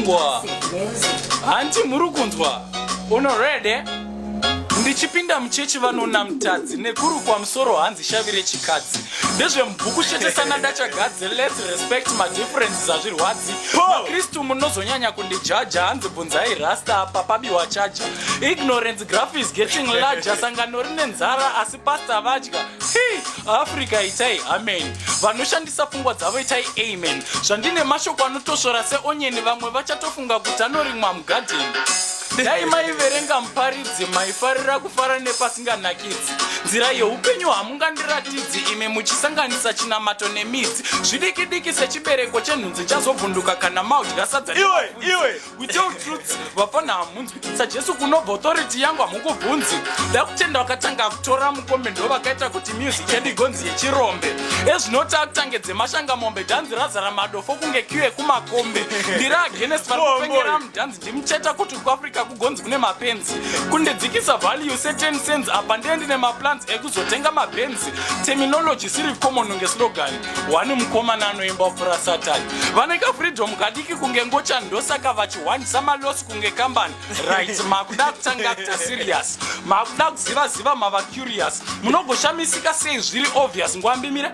kunzwa? Hanti muri kunzwa? Unorede? Ndichipinda muchechi vanona mutadzi nekurukwa musoro hanzi shavi rechikadzi. Ndezvemubhuku chete sana ndachagadze. Let's respect my differences, hazvirwadzi. Makristu munozonyanya kundijaja, hanzi bvunzai rasta apa pabiwa chaja. Ignorance graph is getting larger, sangano rine nzara asi pasta vadya. Hii, Africa itai amen. Vanoshandisa pfungwa dzavo itai amen. Zvandine mashoko anotosvora seonyeni, vamwe vachatofunga kuti anorimwa mugadheni. Dai maiverenga muparidzi, maifarira kufara nepasinganakidzi. Nzira yeupenyu hamungandiratidzi imi muchisanganisa chinamato nemidzi zvidiki diki sechibereko chenhunzi chazovhunduka kana maudya sadza. Iwe, iwe. We tell truths, vafana hamunzwi. SaJesu kunobva authority yangu, hamukubvunzi. Da kutenda vakatanga kutora mukombe, ndo vakaita kuti music yedu igonzi yechirombe. Ezvinoti akutange dzemashangamombe, dhanzi razara madofo kunge queue ekumakombe. Ndiri against vari kupengera mudhanzi, ndimucheta kuti kuAfrica kugonzi kune mapenzi. Kundidzikisa value se10 cents, apa ndiye ndine maplans ekuzotenga mabenzi. Terminology siri common unge slogan one. Mukomana anoimba kupfuura Satani, vaneka freedom kadiki kunge ngochani, ndosaka vachihwandisa malosi kunge kambani. Right, makuda kutanga kuita serious, makuda kuziva ziva, mava curious, munogoshamisika sei zviri obvious. Ngwambimira.